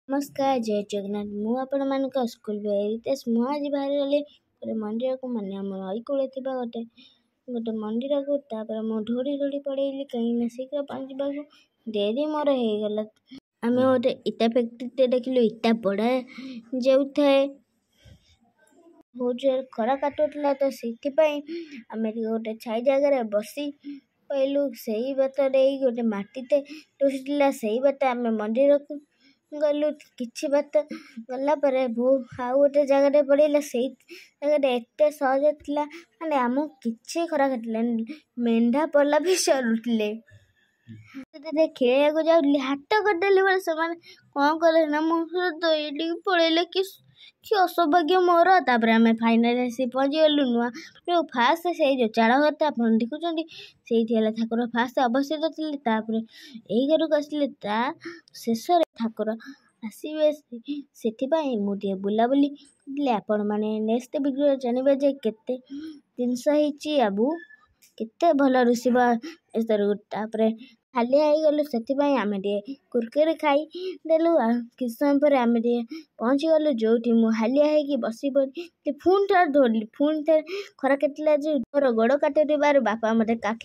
ନମସ୍କାର, ଜୟ ଜଗନ୍ନାଥ। ମୁଁ ଆପଣମାନଙ୍କ ସ୍କୁଲ ଭାଇ ରିତେଶ। ମୁଁ ଆଜି ବାହାରିଗଲି ଗୋଟେ ମନ୍ଦିରକୁ, ମାନେ ଆମ ନଈକୂଳରେ ଥିବା ଗୋଟେ ଗୋଟେ ମନ୍ଦିରକୁ। ତାପରେ ମୁଁ ଦୌଡ଼ି ଦୌଡ଼ି ପଳେଇଲି, କାହିଁକିନା ଶୀଘ୍ର ପହଞ୍ଚିବାକୁ ଡେରି ମୋର ହେଇଗଲା। ଆମେ ଗୋଟେ ଇଟା ଫ୍ୟାକ୍ଟ୍ରିଟେ ଦେଖିଲୁ, ଇଟା ପୋଡ଼ା ଯାଉଥାଏ। ବହୁତ ଜୋରେ ଖରା କାଟୁଥିଲା, ତ ସେଥିପାଇଁ ଆମେ ଟିକେ ଗୋଟେ ଛାଇ ଜାଗାରେ ବସି ପଇଲୁ। ସେଇ ବାଟ ଦେଇ ଗୋଟେ ମାଟିଟେ ଦିଶୁଥିଲା, ସେଇ ବାଟେ ଆମେ ମନ୍ଦିରକୁ ଗଲୁ। କିଛି ବାଟ ଗଲା ପରେ ଆଉ ଗୋଟେ ଜାଗାଟେ ପଡ଼ିଲା। ସେଇ ଜାଗାଟା ଏତେ ସହଜ ଥିଲା, ମାନେ ଆମକୁ କିଛି ଖରା କାଟିଲାନି, ମେଣ୍ଢା ପଲା ବି ଚରୁଥିଲେ। ଯେତେବେଳେ ଖେଳିବାକୁ ଯାଉଥିଲି, ହାତ କରିଦେଲି ବୋଲି ସେମାନେ କ'ଣ କଲେ ନା ମୋ ସହିତ ଦୌଡ଼ିକି ପଳେଇଲେ। କି କି ଅସୌଭାଗ୍ୟ ମୋର! ତାପରେ ଆମେ ଫାଇନାଲି ଆସି ପହଞ୍ଚିଗଲୁ ନୂଆ ଯେଉଁ ଫାଷ୍ଟ ସେଇ ଯେଉଁ ଚାଳ ଘରଟା ଆପଣ ଦେଖୁଛନ୍ତି, ସେଇଠି ହେଲା ଠାକୁର ଫାଷ୍ଟ ଅବସ୍ଥିତ ଥିଲେ। ତାପରେ ଏଇ ଘରକୁ ଆସିଲେ, ତା ଶେଷରେ ଠାକୁର ଆସିବେ। ସେଥିପାଇଁ ମୁଁ ଟିକେ ବୁଲାବୁଲି କରିଥିଲି। ଆପଣମାନେ ନେକ୍ସଟ ଭିଡ଼ିଓ ଜାଣିବେ ଯେ କେତେ ଜିନିଷ ହେଇଛି ଆଉ କେତେ ଭଲ ଋଷିବ। ତାପରେ ହାଲିଆ ହେଇଗଲୁ, ସେଥିପାଇଁ ଆମେ ଟିକେ କୁରକୁରେ ଖାଇଦେଲୁ। ଆଉ କିଛି ସମୟ ପରେ ଆମେ ଟିକେ ପହଞ୍ଚିଗଲୁ, ଯେଉଁଠି ମୁଁ ହାଲିଆ ହେଇକି ବସି ପଡ଼ି ପୁଣି ଥରେ ଦୌଡ଼ିଲି। ପୁଣି ଥରେ ଖରା କାଟିଲା ଯେ ମୋର ଗୋଡ଼ କାଟୁଥିବାରୁ ବାପା ମୋତେ କାଖ